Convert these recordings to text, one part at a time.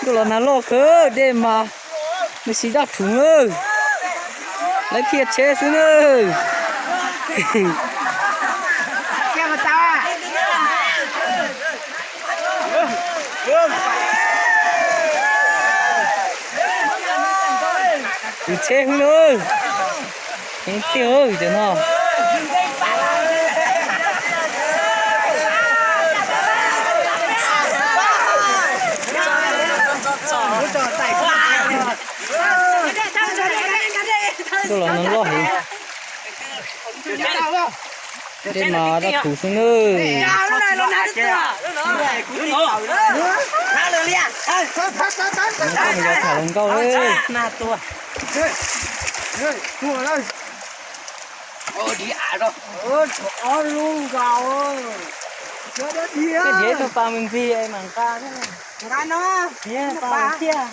Ntuj los nag loj kawg, dej mas nws siv daj rhuv na. Lawv thiaj tsheb xwb na. Tus tsheb hwb na. Heev tiag cov no. Ntuj los nag loj heev. Dej mas daj rhuv xwb nawb. Coj mus yos tham hluas nkauj lawm. Koj nrhiav tau pas mus ntxiv mam nqa thiab. Nqa no. Nrhiav pas thiab.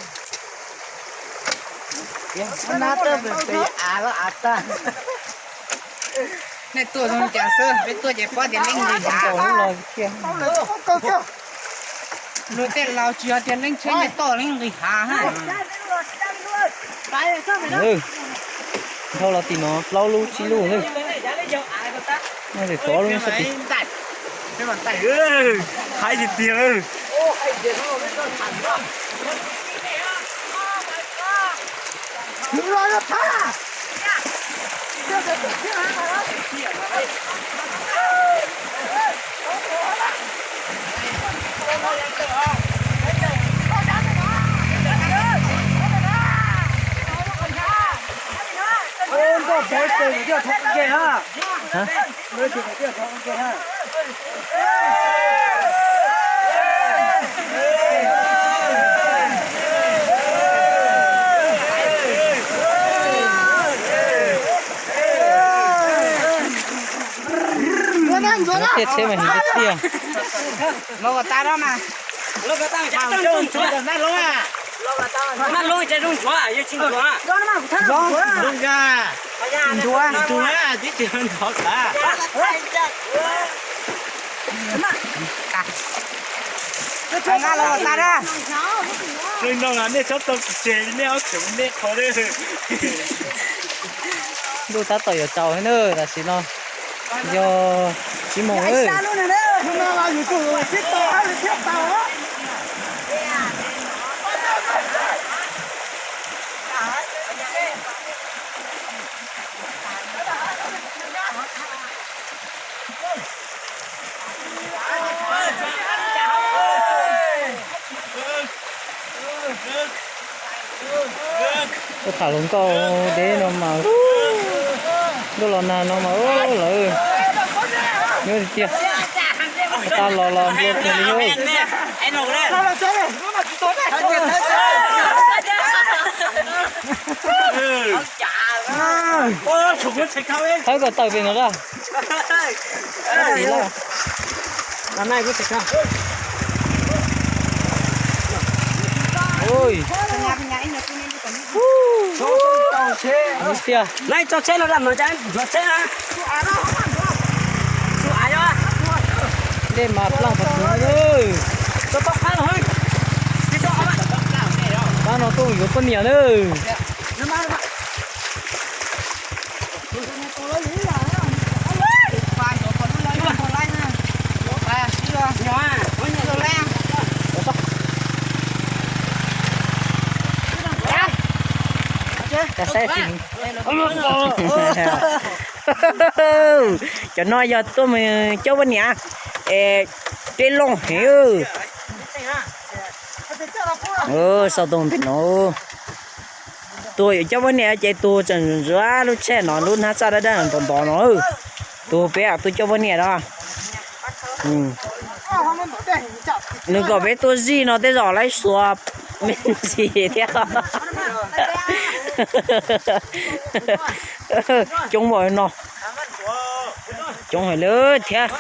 Nej tuaj zoo cas xwb, peb tuaj ces pom tias leej nqis hav. Luag tej laus tsis yog tias leej tsheb nej tuaj leej nqis hav. Dhau los tim no plaub lub tsib lub na. No ces tsov lub sab tid. Haib tiag tiag. Hả? Tiaj tsheb mas heev tiag tiag. Los kom tas mas. Naj lub ces zoo ntsuav, yog tsis ntsuav. Ntsuav, ntsuav, tib tsis ntsuav kav. Nqa los tas da. Nej no nej txhob tau tseg nej ob txhais nej qhov. Ntuj tab tom yuav tsaus na, tam sim no yog tsib moos. Tuaj tham hluas nkauj deb no mas, ntuj los nag no mas lawv nyob tiag tiag. Tag los los nplua kiag li. Thawb kom tawm pem no da. Tiag. Dej mas plaaj qhov tsuv. Pab no tuaj yuav poj niam na. Cov no yog tuaj mus coj poj niam, es peb loj heev. Xauj tau pem no, tus yuav coj poj niam ces tus tseem ntxuav lub tsheb no, lub hnab txaj dawb dawb ntov ntov no. Tus peb tuaj coj poj niam no. Nws kom peb tuaj zij no tej zaum laib xuas me ntsis thiab. Coob npaum no. Coob heev lawm thiab.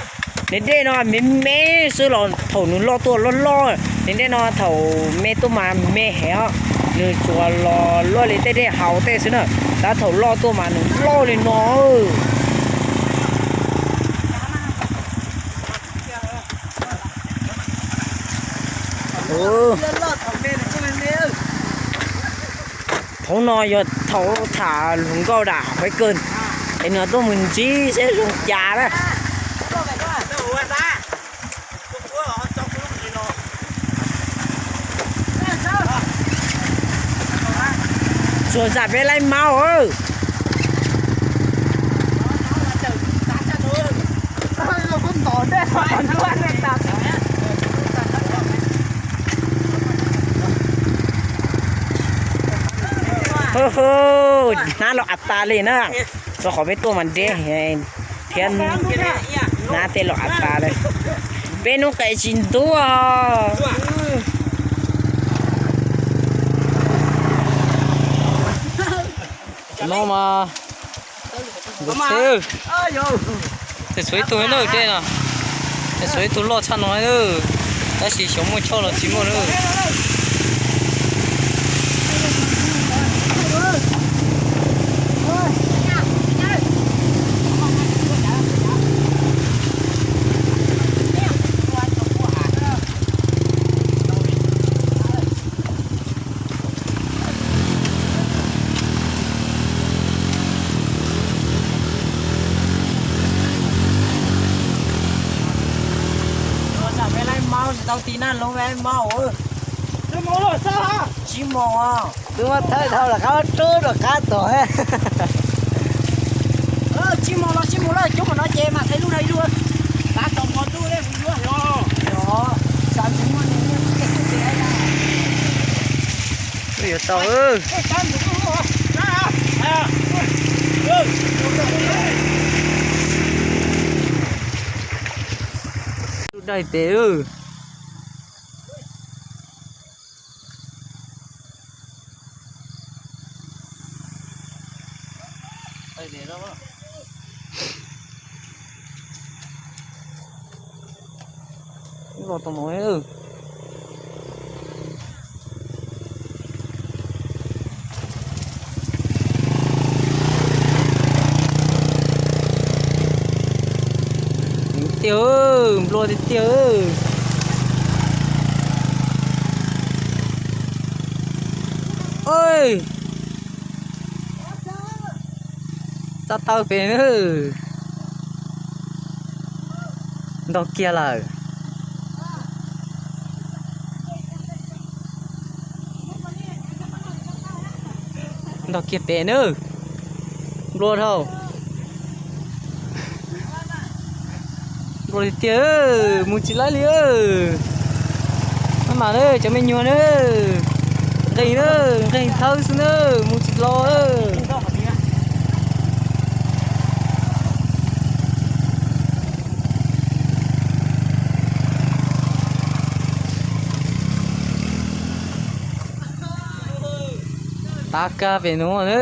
Nws dej no me me xwb los thaum nws loj tuaj loj loj, nws dej no thaum me tuaj mas me heev os. Nws tsuas los luaj li tej dej haus tej xwb na, tab thaum loj tuaj mas nws loj li no. Thaum no yog thaum tham hluas nkauj dam Huaib Kawg, es nws tuaj mus ntsib seb zoo cas na. Tsuas zam peb laib maub. Hnab los av tas li na, rau qhov peb tuaj mas deb thiab, hnab tej los av tas li. Peb hnub qes tsis ntub. Tam no mas nkaum txhiab, tej txhua ib tug na dej no, tej txhua ib tug loj tshaj no na, tab sis xyov muaj choj los tsis muaj na. Peb laib maub tsis tau ti na, lub laib maub. Tsib moos, twb muab thawb dhau lawm, qab rub rov qab tod. Tsib moos los tsib moos lawm, coob qhov no ces mam thaij lub no ib lub. Yuav tau. Lub daig tes. Los tau no. Tiag, nplua tiag tiag. Txaj tawb pem na. Ntog kiag lawm. Ntog kiag pem na. Nplua dhau. Nplua tiag tiag, mus tsis laib li. Maj mam na cov me nyuam na, nqes na, nqes thawb xwb na, mus tsis los. Tav kag pem nuav na.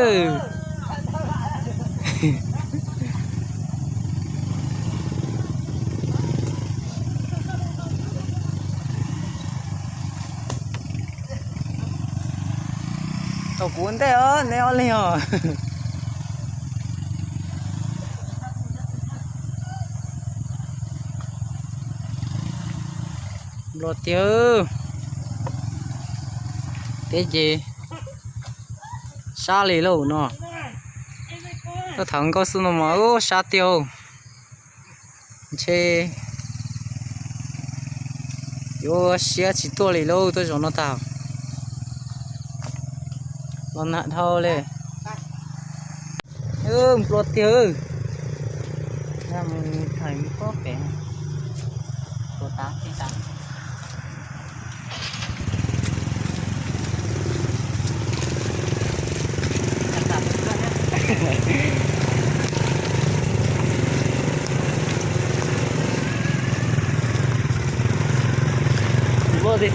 Tau kuv ua ntej os, neb ob leeg os. Nplua tiag. Teb ces sab li lauj no. Tuaj tham nkauj xwb no mas sab tiag. Ntshe yuav siab tsis tuaj li lauj, tuaj zaum no tag. Los nag dhau li. Nplua tiag. Thaiv mus pob pem. Nplua tiag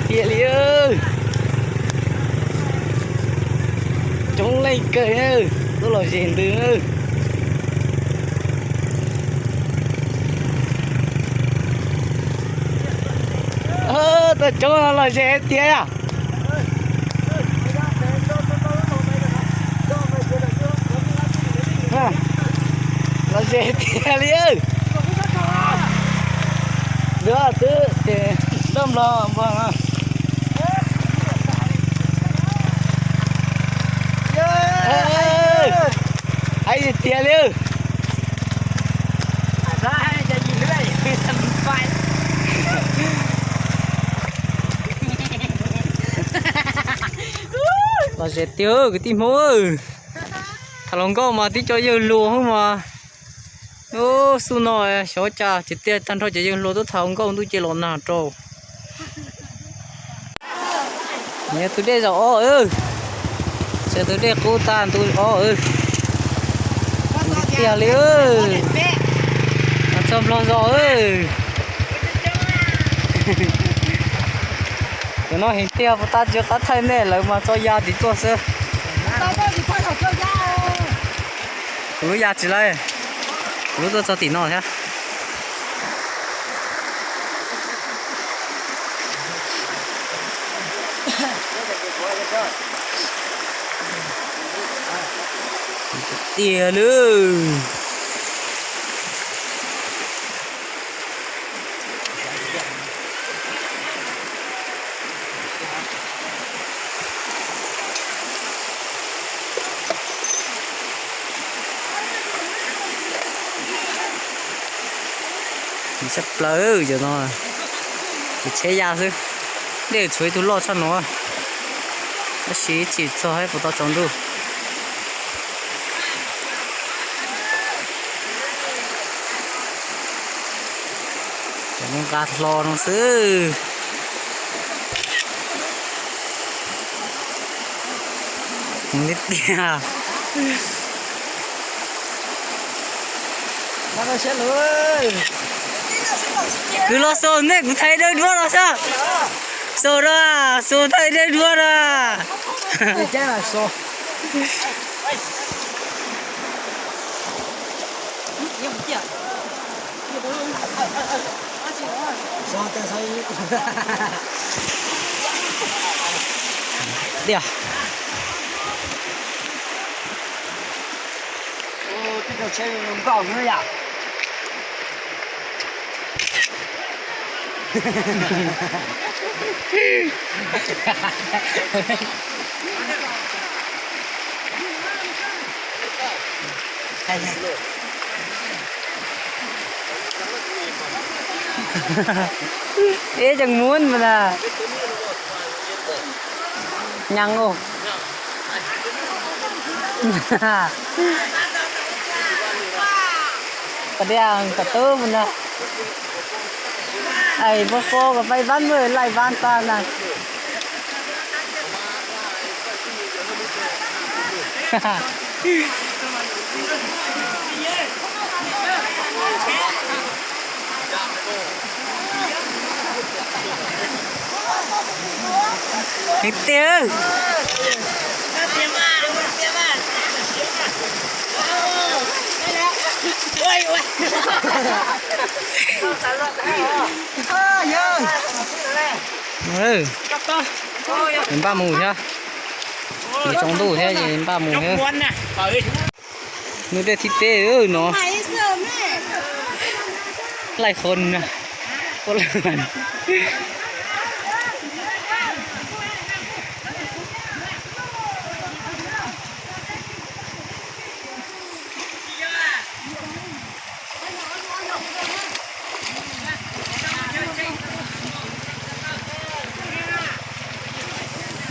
tiag li. Coob leej kawg, tuaj lom zem ntws. Tuaj coob lom zem tiag. Lom zem tiag li. Ntuav xwb ces toj nplog npog no. Aib tiag li. Lom zem tiag kwv tij Hmoob. Tham hluas nkauj mas tib co yawg hluas xwb mas. Ub, xub no xyov cas tsis tiag, tag nrho cov yawg hluas tuaj tham hluas nkauj ntuj ces los nag rau. Yog tus dej zaum ob, txawm tus dej qub tag ntu ob, tiag li. Mas txog Nplog zos. Cov no heev tiag, puas tas tsis qab thaij nej, lawv mas tso ya tim tuaj xwb. Kuv lub ya tsis lawm, kuv lub tuaj txog tim no thiab. Tiag lawm. Tshaj plaws cov no, ces tsheb ya xwb. Dej tshuav ib tug loj tshaj no, tab sis tsis txog puas tau tsaus ntuj. Cov no nqa hlo no xwb. Li tiag. Kuv los xaus nej, kuv thaij dawb duab los xav. Xaus da, xaus thaij dawb duab da. Tiag. Eb, cov muab mas na. Nyees ua. Kom diam kom tub mas na. Ai, pab pab kom pab ib pab maj laij pab tag na. Heev tiag. Npaj mus thiab. Nws tsaus ntuj thiab ces npaj mus thiab. Nws dej thib peb no. Laij qhov na.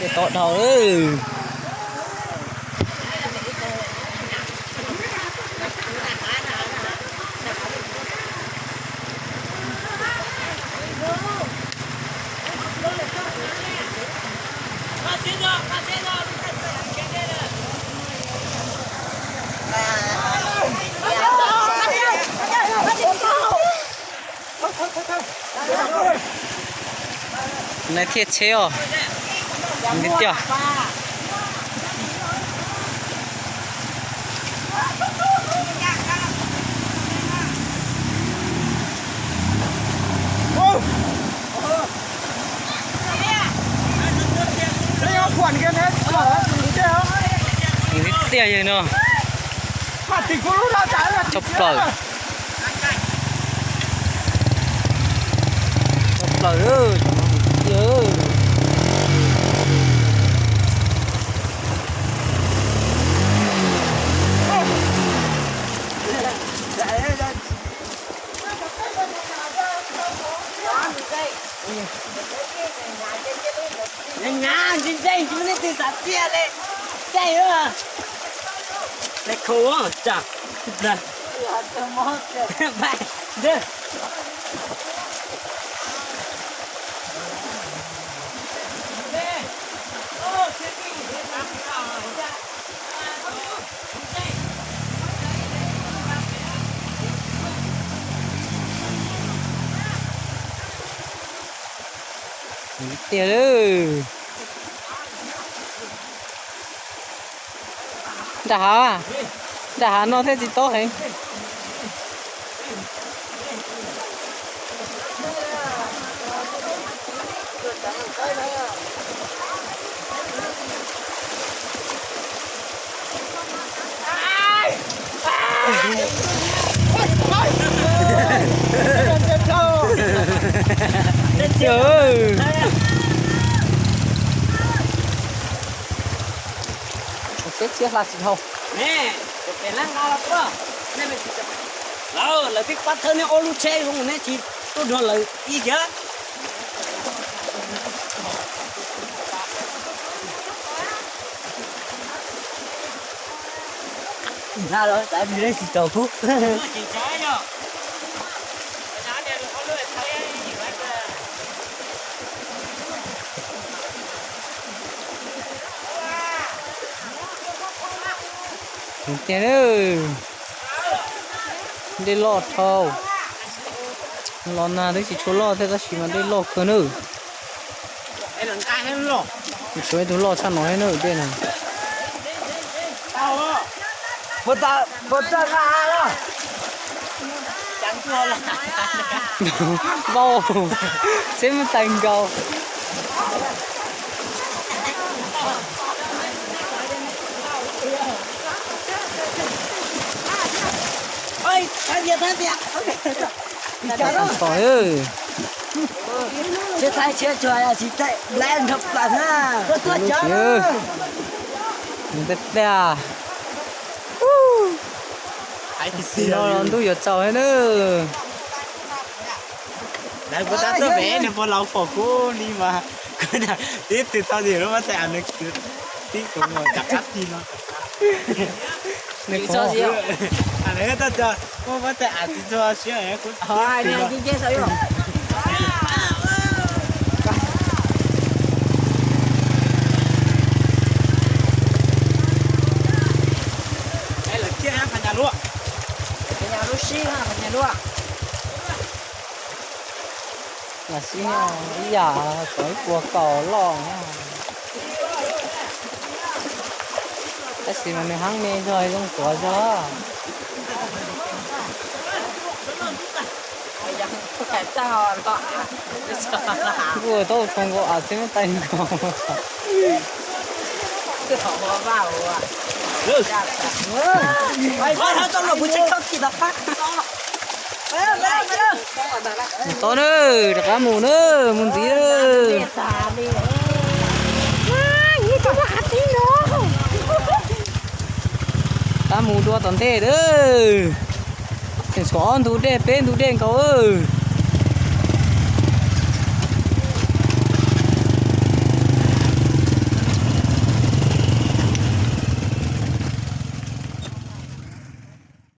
Tej tod dhau. Nais thiaj tsheb os. Li tiag. Li tiag yog no. Tshaj plaws. Tshaj plaws. Nyav nyav ntse ntseeg tsis muaj leej twg xav txiaj li. Caij, caij tsa. Tiag lawm. Nram hav, nram hav no thiaj tsis tob heev. Teb txiab hla tsis dhau. Lawv, lawv twb pab thawb neb ob lub tsheb zoo, neb tsis tuaj nrog lawv ib kiag. Ib hla los txav dib leej tsis tsaus kub. Tiag, dej loj dhau. Los nag twb tsis tshua loj thiab tab sis mas dej loj kawg nawb. Tshuav ib tug loj tshaj no thiab nawb dej no. Npau, txhiab muab tais nkaus. Tej tag no los ntuj yuav tsaus thiab nawb. Lawv puas tab tuaj pem, nws puas laus pom kuv li mas, kuv tib tug txog tim lub mab tais av, nws tib kuv mus rov qab tig no. Nws txog tim, lawv tuaj txog muaj mab tais av tsis txog siab kuv. Lawv thiaj qhov nyuag lub, qhov nyuag lub sib, qhov nyuag lub. Lam sib no ib yam, tov ib puas kaum loj. Tab sis mas nws heev me zog zoo tuav zog. Nkuaj tau txog nkaus av txhiab muab tais nkaus. Tau na, rov qab mus na, mus ntxiv na. Rov qab mus dua tom ntej na. Tseem tshuav ob ntug dej peb ntug dej nkaus.